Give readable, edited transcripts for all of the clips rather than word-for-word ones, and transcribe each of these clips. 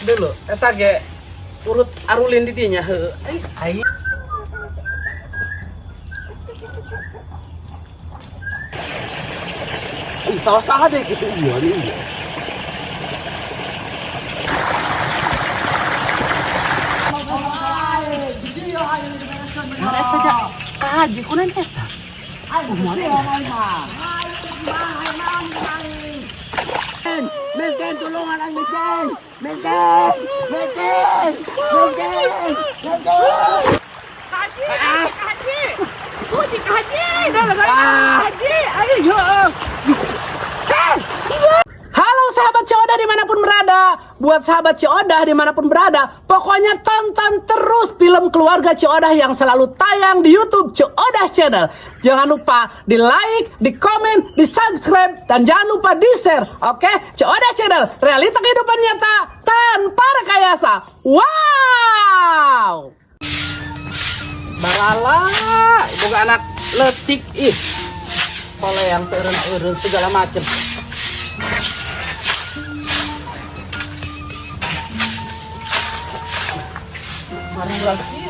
Dulu eta ge urut arulin di dinya heueuh. Ai ai. Ih, salah-salah deh gitu iya nih iya. Nah, eta ja kaji kunaon eta? Mesken, tulungan ang mesken! Mesken! Mesken! Mesken! Mesken! Haji, haji. Haji, haji. Dah lah, haji. Ayo, heueuh. Halo sahabat Ceu Odah dimanapun berada. Buat sahabat Ceu Odah dimanapun berada, pokoknya tonton terus film keluarga Ceu Odah yang selalu tayang di YouTube Ceu Odah Channel. Jangan lupa di like, di komen, di subscribe, dan jangan lupa di share. Oke, Ceu Odah Channel, realita kehidupan nyata tanpa rekayasa. Wow! Barala, boga anak letik ih. Yang eureun-eureun segala macem. Barang lagi.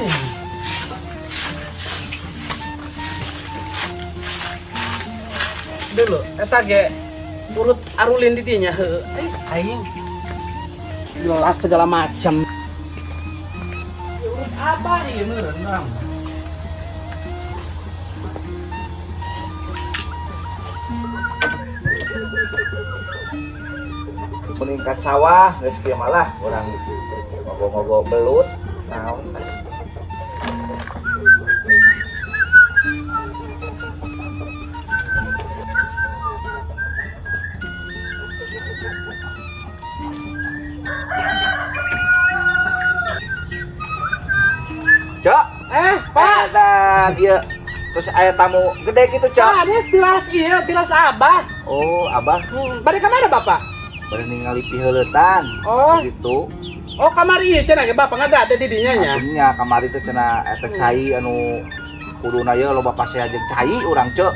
Dulu, eta ge urut arulin di dinya heueuh. Ai aing. Jelas segala macam. Urut apa ieu meureun urang? Mending ka sawah geus kieu malah urang ngogo-ngogo belut naon tah. Cok, Pak. Eta ieu terus aya tamu gede gitu, Cok. Sanes tilas ieu, tilas Abah. Oh, Abah. Bade ka mana Bapak? Bade ningali piheuleutan. Oh. Gitu. Oh, kamari ieu cenah ge Bapak ngada ada di dinya nya. Atunya kamari teh cenah eta cai anu kuduna ieu loba pasea jeung cai urang, Cok.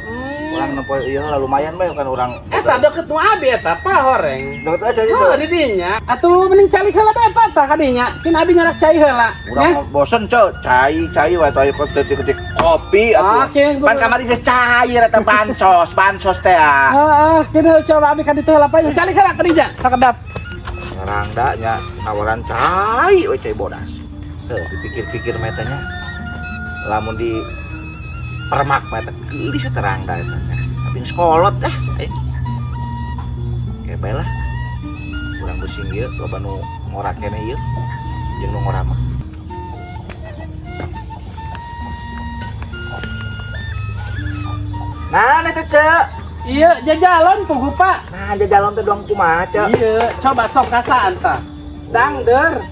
Urang nempo ieu lah lumayan bae kan urang. Eta deket nu abi eta, Pak horeng. Deket aja gitu. Oh, di dinya. Atuh mending calik heula bae Pak tah ka dinya. Kin abi nyarak cai heula. Urang bosen, Cok. Cai cai wae atuh aya ketik-ketik kopi atuh. Ah, Pan kamari geus cair eta bansos, bansos teh ah. Heeh, kin coba abi ka ditu heula Pak. Calik heula ka dinya sakedap. Rangda nya nawaran cai we cai bodas. Heuh, dipikir-pikir mah eta nya. Lamun di permak mah eta geulis eta rangda eta nya. Tapi geus kolot dah. Oke bae lah. Urang pusing ieu loba nu ngora keneh ieu. Jeung nu ngora mah. Nah, eta Cek. Iya, jajalon pugu Pak. Nah, jajalon teh doang kumaha, Cek? Iya, coba sok kasaan tah. Dangder.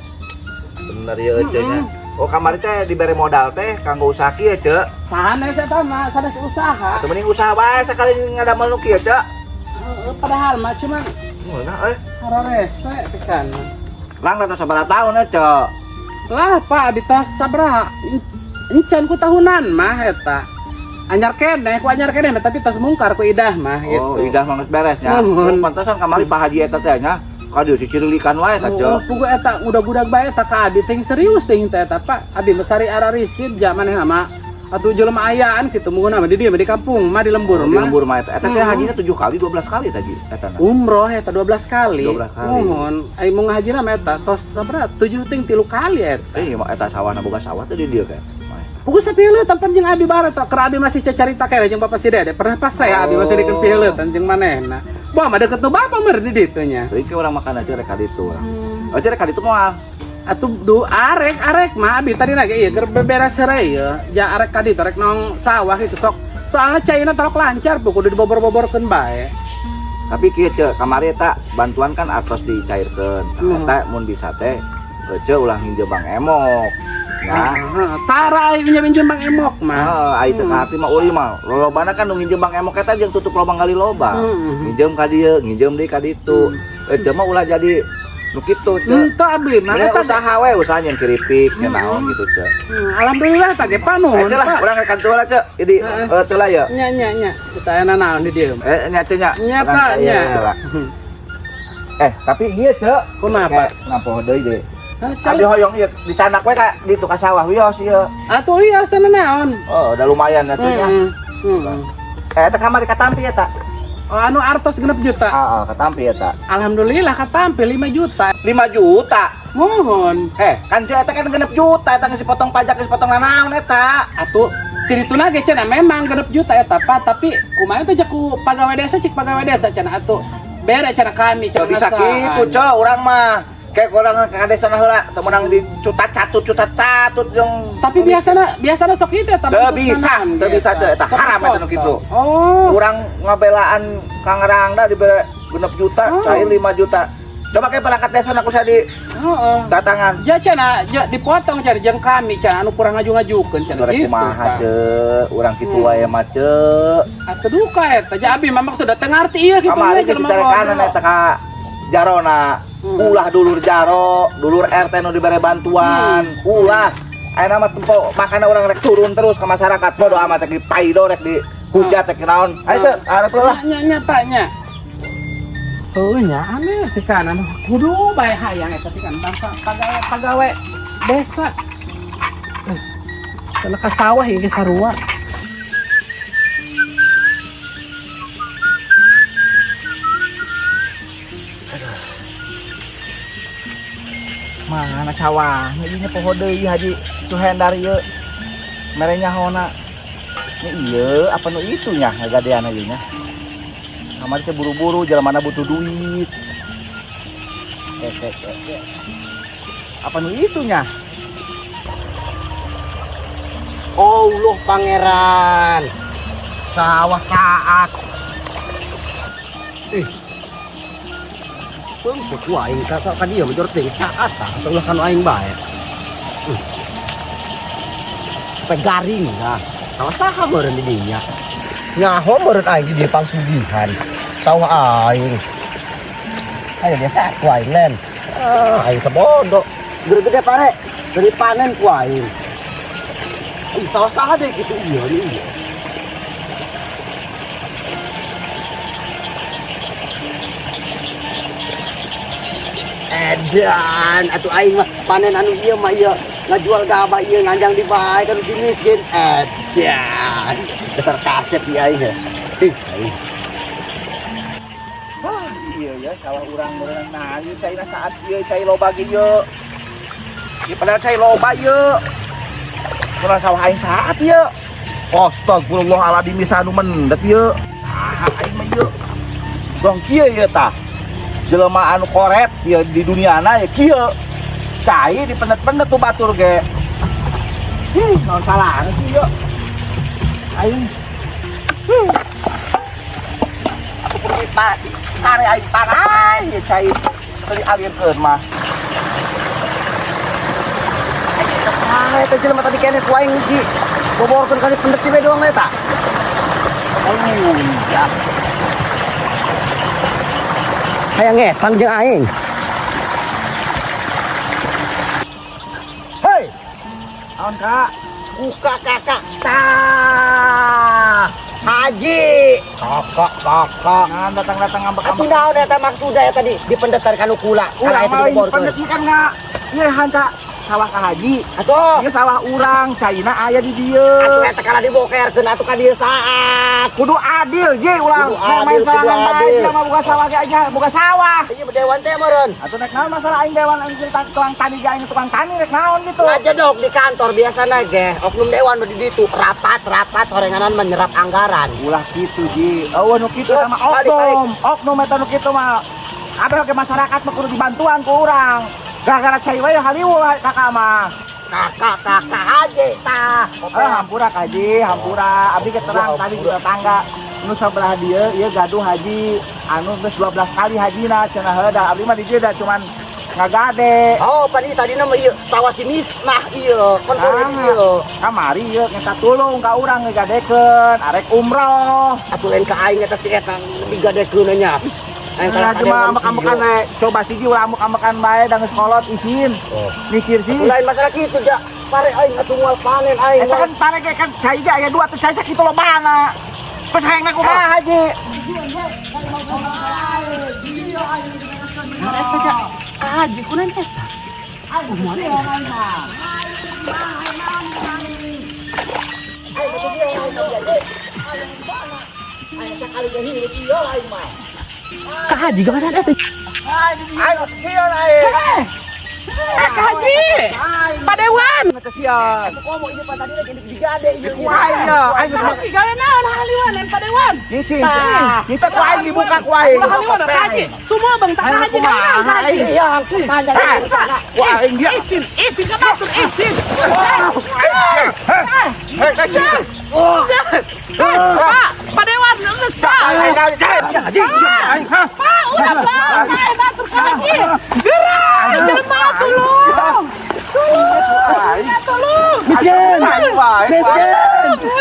Bener ieu Cek nya. Oh, kamari teh dibere modal teh kanggo usaha kieu, Cek. Sanes eta mah, sanes usaha. Atuh mending usaha bae sakali ngadamel nu kieu, Cek. Padahal mah cuman Ngeunah euy. hararese pikan. Lang atuh sabaraha taun Cek? Lah, Pak, abi tos sabaraha? Encan ku tahunan mah eta. Anyar keneh, ku anyar keneh tapi tos mungkar ku idah mah gitu. Oh, idah mah geus beres nya. Nuhun. Oh, pantesan kamari Pak Haji eta teh nya. Ka dieu cicirilikan wae eta, Cek. Oh, pugu eta udah-gudag bae eta ka abi ting serius ting teh eta Pak. Abi mesari ararisid ja manehna mah. Atuh jelema ayaan kitu munguna mah di dieu mah di kampung mah di lembur Oh, di mah. lembur mah eta. Eta teh hajinya 7 kali 12 kali tadi eta na. Umroh eta 12 kali. 12 kali. Nuhun, ai mun ngahajina mah eta tos sabaraha? 7 ting 3 kali eta. Eh, mah eta sawahna boga sawah teh di dieu kae. Pugu sapiheuleut pan jeung abi barat keur abi masih cacarita kene jeung Bapak si Dede. Pernah pas saya abi masih dikeun piheuleut jeung manehna. Wah, mah deket nu Bapak meur di ditu nya. Deui ke urang makan aja rek ka ditu urang. Aja rek ka ditu moal. Atuh du arek mah abi tadi lagi ieu keur beberes heureuy ieu. Ja arek ka ditu rek nong sawah gitu sok. Soalna caina terok lancar bu kudu dibobor-boborkeun bae. Tapi kieu Cek, kamari eta bantuan kan atos dicairkeun. Tah eta mun bisa teh Cek ulah nginjem Bang Emok. Nah, tara ai nginjem Bang Emok mah. Heeh, ai teu kaharti mah euy mah. Lolobana kan nu nginjem Bang Emok eta jeung tutup lobang gali lobang. Nginjem ka dieu, nginjem deui ka ditu. Cek mah ulah jadi nu kitu, Cek. Henteu abdi mah eta eta usaha we, usaha nyen keripik, nya naon gitu, Cek. Alhamdulillah tah ge panuhun, Pak. Urang rek kantor lah, Cek. Jadi teu lah ya. Nya nya nya. Kita aya naon di dieu. Nya Cek nya. Nya Pak, nya. Tapi ieu Cek. Kumaha, Pak? Ngapoho deui deh. Hah, Abi cai. hoyong ieu dicanak we ka ditu ka sawah wios ieu. Atuh iya teh naon? Oh, udah lumayan atuh nya. Heeh. Eta kamari katampi eta. Oh, anu artos 6 juta. Heeh, katampi eta. Alhamdulillah katampi 5 juta. 5 juta. Mohon. Kan Cek eta kan 6 juta eta geus dipotong pajak geus dipotong nanaon eta. Atuh tirituna ge cenah memang 6 juta eta Pak, tapi kumaha teh ku pegawai desa cik pegawai desa cenah atuh bere cenah kami Teu cenah bisa kitu, Cek, urang mah. Kayak urang ka desa heula teu meunang di cutat catut cutat catut jeung Tapi biasana sok kitu eta Teu bisa, teu bisa, Cek. Eta haram eta nu kitu. Oh. Urang ngabelaan Kang Rangda dibere 6 juta, Oh. cai 5 juta. Coba kayak perangkat desa aku saya di Heeh. datangan. Ja cenah ja dipotong cenah jeung kami cenah anu kurang ngaju-ngajukeun cenah Rek gitu. kumaha Pak. Cek, urang kitu wae mah Cek. Atuh duka eta ja abi mah maksudna teu ngarti ieu kitu Kamari nya geus jelema dicarekan bodoh. eta ka Jarona. Ulah dulur Jaro, dulur RT nu dibere bantuan. Ulah. Ayeuna mah tempo makana urang rek turun terus ke masyarakat. Bodo amat rek dipaido rek dihujat rek naon. Ayo teu, arep lah. Nya nya Pak nya. Oh nya aneh ti kanan kudu bae hayang eta ti kan bangsa pagawe-pagawe desa. Cenah ka sawah ieu ge sarua. Mana sawahnya ieu nya poho deui Haji Suhendar ieu. Mere nyahona. Nya ieu apa nu itu nya ngagadean ieu nya. Kamari teh buru-buru jelema butuh duit. Apa nu itu nya? Allah pangeran. Sawah saat. Ih. Pempek ku aing ka ka dieu mah jorting saat tah asa ulah kanu aing bae. Sampai garing lah. Sawah saha meureun di dinya. Nyaho meureun aing di dieu pangsugihan. Sawah aing. Ayo biasa ku aing len. Ah, aing sabodo. Gede-gede pare, dari panen ku aing. Ih, sawah saha deh gitu iya iya. Edan, atuh aing mah panen anu ieu mah ieu ngajual gabah ieu nganjang di bae kan di miskin. Edan, dasar kasep ieu aing ya. Ih, aing. Wah, iya ya sawah urang meureun nah ieu caina saat ieu cai loba ge ieu. Ieu padahal cai loba ieu. Kurang sawah aing saat ieu. Astagfirullahaladzim bisa anu mendet ieu. Saha aing mah ieu. Dong kieu ieu tah. Jelema anu koret ieu di duniana ya kieu. Cai dipendet-pendet tuh batur ge. Ih, naon salahna sih ieu. Aing. Huh. Aku pergi pare aing parai ieu cai teu dialirkeun mah. Saha eta jelema tadi keneh ku aing geus di boborkeun kali pendet we doang eta. Oh iya. Hayang ngesang jeung aing. Hei. Naon, Kak? Buka kakak. Tah. Haji. Kakak, kakak. Nah, datang-datang ngambek-ngambek. Atuh naon eta maksudna eta di dipendetan kanu kula. Urang Kana eta mah lain diboborkeun. pendet kan nggak. Ieu hanca sawah ka haji. Atuh. Ieu sawah urang, caina aya di dieu. Atuh eta kana dibokerkeun atuh ka dieu saat. Kudu adil, Ji, ulah Kudu main adil, kudu sorangan bae, adil. dia mah buka sawah ge aja, buka sawah. Iya dewan teh meureun. Atuh rek naon masalah aing dewan aing jadi tukang tani ge aing tukang tani rek naon gitu. Ngajedog di kantor biasana ge, oknum dewan mah di ditu rapat-rapat horenganan menyerap anggaran. Ulah kitu, Ji. Eueuh nu kitu Terus, sama balik, balik. oknum. Oknum eta nu kitu mah. Kabeh ke masyarakat mah kudu dibantuan ku urang. Gara-gara cai wae haliweuh kakak mah. Kakak, kakak aja Tah. Hampura Kak Haji, hampura. Abdi ge terang tadi di tetangga nu sebelah dieu ieu gaduh haji anu geus 12 kali hajina cenah heuh da abdi mah di dieu da cuman ngagade. Oh, pan ieu tadi mah ieu sawah si Misnah ieu, pan kudu di dieu. Kamari ieu ngeta tulung ka urang ngegadekeun arek umroh. Atuh lain ka aing eta si eta digadekeun nya. Aing Nah, kalah cuma ambek-ambekan we. Coba siji ulah ambek-ambekan bae da geus kolot isin. Oh. Mikir sih. Atuh lain masalah kitu ja. Pare aing atuh moal panen aing. Eta kan pare ge kan cai ge aya dua tuh cai sakitu lobana. Terus hayangna kumaha haji? Iya aing. Nah, eta ja. Ka Haji kunaon eta? Kumaha eta? Ka Haji gimana eta? Ayo sieun aing. Eh, Ka Haji. Pak Dewan. Mata sieun. Komo ieu pan tadi lagi digade ieu. Ku aing ya, aing Ka geus Haji gawe naon haliwanan Pak Dewan? Cicing. Cicing ku aing dibuka ku aing. Ulah haliwanan Ka Haji. Semua bang tak Ka Haji gawe naon Ka Haji? Iya, panjang. Pak. Ku aing dia. Isin, isin ka batur, isin. Hei, Yes. Yes. Pak, Pak Dewan, geus Pak. Aing Haji, aing. Pak, ulah Pak. Pak, batur Ka Haji. Gerak, jelema tolong. Tolong. Tolong. Miskin. Miskin.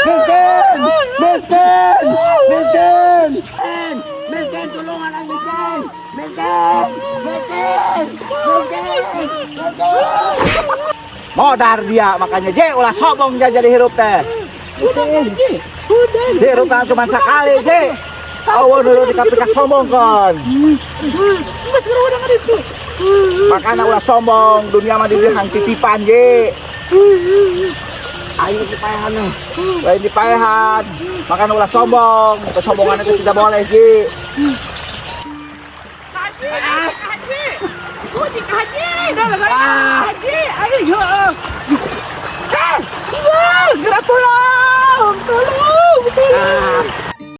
Miskin. Miskin. Miskin. Miskin tulungan ang miskin. Miskin. Miskin. Miskin. Miskin. Modar dia makanya je ulah sombong ja jadi hirup teh. Udah Ka Haji. Udah. Hirup teh cuma sekali je. Awan dulu di KPK sombong kan. Geus geura udah itu. Makanya ulah sombong, dunia mah diberi hang titipan je. Ayo dipaehan. Lain dipaehan. Makanya ulah sombong, kesombongan itu tidak boleh je. Ka Haji, Ka Haji. Uji Ka Haji. Dah lah Ka Haji. Ayo. Eh, geus geura tolong. Tolong, tolong.